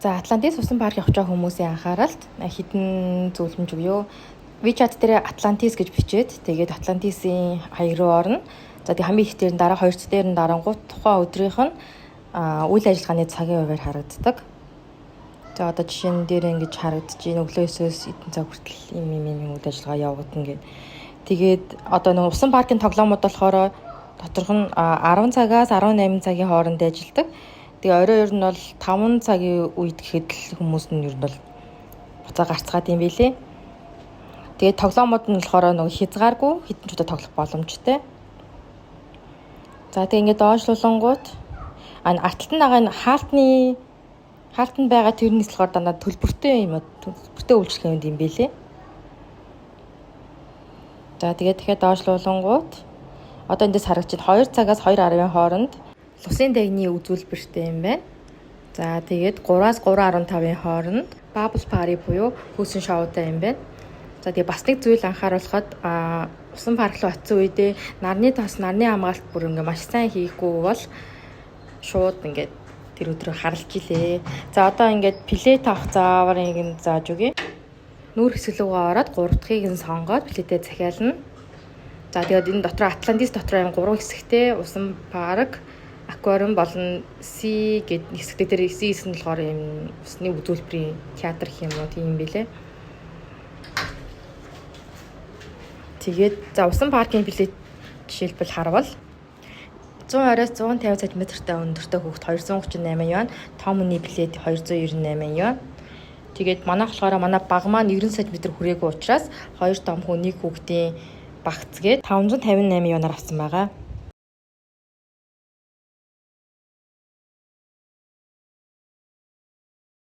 За, Атлантис усан парк явж байгаа хүмүүсийн анхааралд хэдэн зөвлөмж өгье. WeChat дээр Атлантис гэж бичээд, тэгээд Атлантисын хаяг руу орно. За, тэг хамгийн их дээр нь дараа, хоёр дахь дээр нь дарангуут тухайн өдрийнх нь үйл ажиллагааны цагийн хуваар харагддаг. За, одоо жишээ нь дээр ингэж харагдаж байна. Өглөө 9-өөс эдэн цаг хүртэл ийм ийм ийм үйл ажиллагаа явагдана гэд. Тэгээд одоо нэг усан паркын тоглоомууд болохоор доторх нь 10 цагаас 18 цагийн хооронд ажилладаг. Тэгээ орой ер нь бол 5 цагийн үед гэхэд л хүмүүс нь ер нь бол буцаа гарцгаад юм билээ. Тэгээд тоглоомууд нь болохоор нөгөө хязгааргүй хэдэн ч удаа тоглох боломжтой. За, тэгээ ингээд доошлуулангуут ард талд нь байгаа энэ хаалтанд байгаа тэрнээс болохоор дандаа төлбөртэй юм, төлбөртэй үйлчилгээнд юм билээ. За, тэгээд дахиад доошлуулангуут одоо эндээс харагдаж 2 цагаас 2:10-ын хооронд лусын дайны үзүүлбэртэй юм байна. За, тэгээд 3-аас 3:15-ын хооронд Bubble Party буюу хөөсөн шоутай юм байна. За, тэгээ бас нэг зүйл анхааруулхад, усан парк руу очисон үедээ нарны тос, нарны хамгаалалт бүр ингээ маш сайн хийхгүй бол шууд ингээд тэр өдрөө харалж илээ. За, одоо ингээд билет авах зааврыг нь зааж өгье. Нүүр хэсэг рүүгээ ороод 3 дахьыг нь сонгоод билетээ захиална. За, тэгээд энэ дотор, Атлантис дотор юм гурван хэсэгтэй: усан парк, аквариум болон Sea гэд хэсэгтэй. Тэр Sea хэсэг нь болохоор юм усны үзүүлбэрийн театр гэх юм уу, тийм билээ. Тэгээд за, усан паркын билет жишээлбэл харвал 120-аас 150 см-тай өндөртэй хүүхэд 238 юан, том хүний билет 298 юан. Тэгээд манайх болохоор, манай баг маань 90 см хүрээгүй учраас хоёр том хүн, нэг хүүхдийн багц гээд 558 юанаар авсан байгаа.